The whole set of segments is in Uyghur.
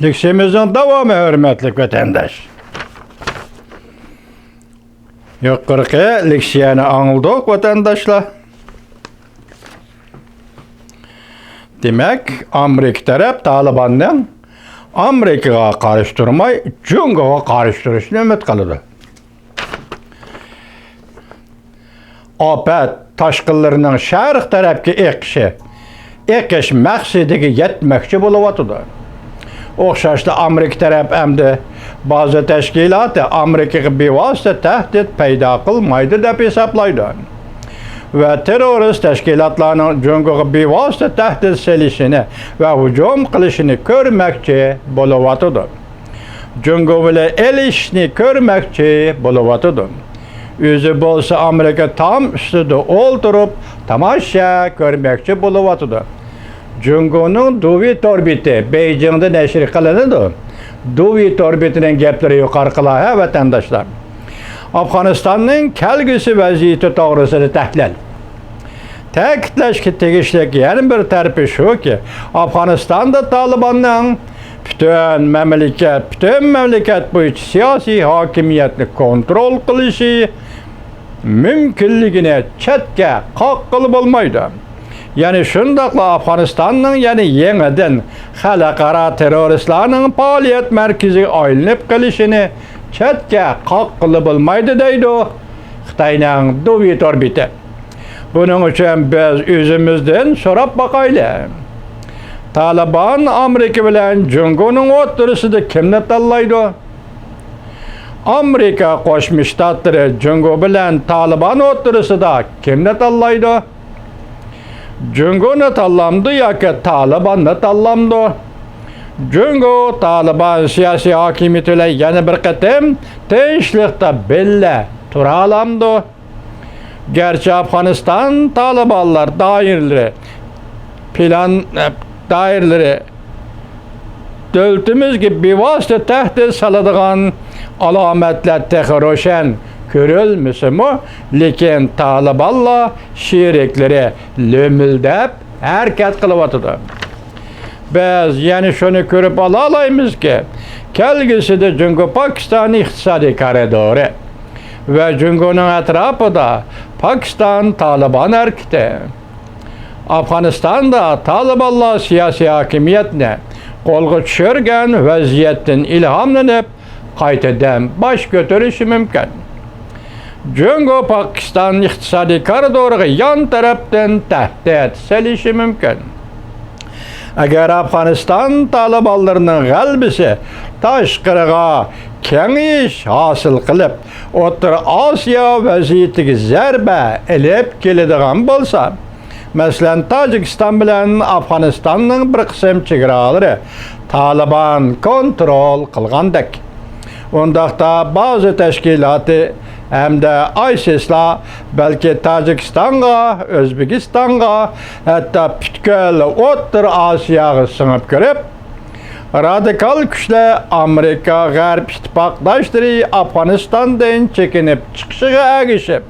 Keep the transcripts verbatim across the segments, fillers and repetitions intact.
لېكسىيەمىزنىڭ داۋامى، ھۆرمەتلىك ۋەتەنداش. يۇقىرىقى لېكسىيەنى ئاڭلىدۇق، ۋەتەنداشلار. دېمەك، ئامېرىكا تەرەپ تالىباننىڭ ئامېرىكىغا قارشى تۇرماي، جۇڭگوغا قارشى تۇرۇشىنى ئۈمىد قىلىدۇ. ئاپەت تاشقىنلىرىنىڭ شەرق تەرەپكە ئېقىشى، ئېقىش مەقسىتىگە يەتمەكچى بولۇۋاتىدۇ. ئوخشاشلا ئامېرىكا تەرەپ ئەمدى بازا تەشكىلاتى ئامېرىكىغا بىۋاسىتە تەھدىت پەيدا قىلمايدۇ دەپ ھېسابلايدۇ ۋە تېررورىست تەشكىلاتلارنىڭ جۇڭگوغا بىۋاسىتە تەھدىت سېلىشىنى ۋە ھۇجۇم قىلىشىنى كۆرمەكچى بولۇۋاتىدۇ. جۇڭگو بىلەن ئېلىشىشنى كۆرمەكچى بولۇۋاتىدۇ. ئۆزى بولسا ئامېرىكا تام ئۈستىدە ئولتۇرۇپ تاماشا كۆرمەكچى بولۇۋاتىدۇ. جۇڭگونىڭ دۇۋى تور بېتى، بېيجىڭدا نەشر قىلىنىدۇ. دۇۋى تور بېتىنىڭ گەپلىرى يۇقىرىقىلار ھە، ۋەتەنداشلار. ئافغانىستاننىڭ كەلگۈسى ۋەزىيىتى توغرىسىدا تەھلىل. تەكىتلەشكە تېگىشلىك يەنە بىر تەرىپى شۇكى، ئافغانىستاندا تالىباننىڭ پۈتۈن مەملىكەت، پۈتۈن مەملىكەت بويىچە سىياسىي ھاكىمىيەتنى كونترول قىلىشى مۇمكىنلىكىنى چەتكە قاققىلى بولمايدۇ. يەنى شۇنداقلا ئافغانىستاننىڭ يەنە يېڭىدىن خەلقئارا تېررورىستلارنىڭ پائالىيەت مەركىزىگە ئايلىنىپ قېلىشىنى چەتكە قاققىلى بولمايدۇ، دەيدۇ خىتاينىڭ دۇۋى تور بېتى. بۇنىڭ ئۈچۈن بىز ئۆزىمىزدىن سوراپ باقايلى. تالىبان ئامېرىكا بىلەن جۇڭگونىڭ ئوتتۇرىسىدا كىمنى تاللايدۇ؟ ئامېرىكا قوشما شتاتلىرى جۇڭگو بىلەن تالىبان ئوتتۇرىسىدا كىمنى تاللايدۇ؟ جۇڭگونى تاللامدۇ ياكى تالىباننى تاللامدۇ؟ جۇڭگو تالىبان سىياسىي ھاكىمىيىتى بىلەن يەنە بىر قېتىم تىنچلىقتا بىللە تۇرالامدۇ؟ گەرچە ئافغانىستان تالىبانلار دائىرىلىرى پىلان، دائىرىلىرى دۆلىتىمىزگە بىۋاسىتە تەھدىت سالىدىغان ئالامەتلەر تېخى روشەن كۆرۈلمىسىمۇ، لېكىن تالىبانلار شېرىكلىرى لۆمۈلدەپ ھەرىكەت قىلىۋاتىدۇ. بىز يەنە شۇنى كۆرۈپ ئالالايمىزكى، كەلگۈسىدە جۇڭگو پاكىستان ئىقتىسادىي كارىدورى ۋە جۇڭگونىڭ ئەتراپىدا پاكىستان تالىبان ھەرىكىتى، ئافغانىستاندا تالىبانلار سىياسىي ھاكىمىيەتنى قولغا چۈشۈرگەن ۋەزىيەتتىن ئىلھاملىنىپ، قايتىدىن باش كۆتۈرۈشى مۇمكىن. جۇڭگو پاكىستان ئىقتىسادىي كارىدورىغا يان تەرەپتىن تەھدىت سېلىشى مۇمكىن. ئەگەر ئافغانىستان تالىبانلىرىنىڭ غەلىبىسى تاشقىرىغا كېڭىيىش ھاسىل قىلىپ، ئوتتۇرا ئاسىيا ۋەزىيىتىگە زەربە ئېلىپ كېلىدىغان بولسا، مەسىلەن، تاجىكىستان بىلەن ئافغانىستاننىڭ بىر قىسىم چېگرالىرى تالىبان كونترول قىلغاندەك، ئۇنداقتا بازا تەشكىلاتى ھەمدە ئايسىسلار بەلكى تاجىكىستانغا، ئۆزبېكىستانغا، ھەتتا پۈتكۈل ئوتتۇرا ئاسىياغا سىڭىپ كىرىپ، رادىكال كۈچلەر ئامېرىكا، غەرب ئىتتىپاقداشلىرى ئافغانىستاندىن چېكىنىپ چىقىشىغا ئەگىشىپ،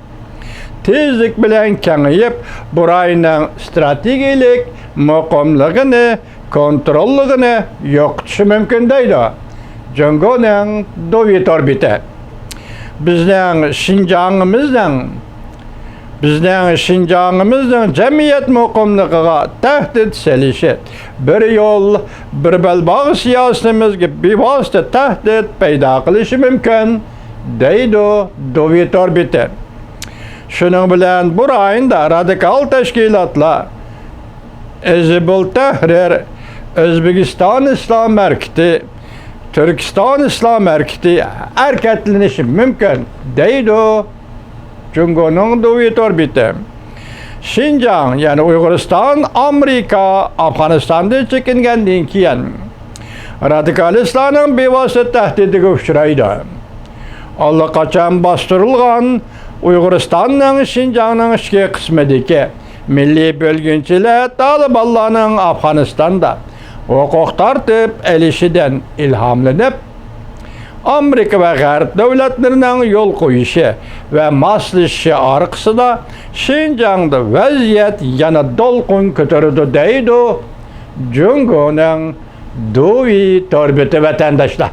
تېزلىك بىلەن كېڭىيىپ، بۇ رايوننىڭ ئىستراتېگىيەلىك مۇقىملىقىنى، كونتروللۇقىنى يوقىتىشى مۇمكىن، دەيدۇ جۇڭگونىڭ دۇۋى تور بېتى. بىزنىڭ شىنجاڭىمىزنىڭ، بىزنىڭ شىنجاڭىمىزنىڭ جەمئىيەت مۇقىملىقىغا تەھدىت سېلىشى، بىر يول، بىر بەلباغ سىياسىتىمىزگە بىۋاسىتە تەھدىت پەيدا قىلىشى مۇمكىن، دەيدۇ دۇۋى تور بېتى. شۇنىڭ بىلەن بۇ رايوندا رادىكال تەشكىلاتلار، ھىزبۇل تەھرىر، ئۆزبېكىستان ئىسلام ھەرىكىتى، تۈركىستان ئىسلام ھەرىكىتى ھەرىكەتلىنىشى مۇمكىن، دەيدۇ جۇڭگونىڭ دۇۋى تور بېتى. شىنجاڭ، يەنى ئۇيغۇرىستان، ئامېرىكا ئافغانىستاندىن چېكىنگەندىن كېيىن، رادىكالىستلارنىڭ بىۋاسىتە تەھدىتىگە ئۇچرايدۇ. ئاللىقاچان باستۇرۇلغان ئۇيغۇرىستاننىڭ شىنجاڭنىڭ ئىچكى قىسمىدىكى مىللىي بۆلگۈنچىلەر تالىبانلارنىڭ ئافغانىستاندا ھوقۇق تارتىپ ئېلىشىدىن ئىلھاملىنىپ، ئامېرىكا ۋە غەرب دۆلەتلىرىنىڭ يول قويۇشى ۋە ماسلىشىشى ئارقىسىدا شىنجاڭدا ۋەزىيەت يەنە دولقۇن كۆتۈرىدۇ، دەيدۇ جۇڭگونىڭ دۇۋى تور بېتى ۋەتەنداشلار،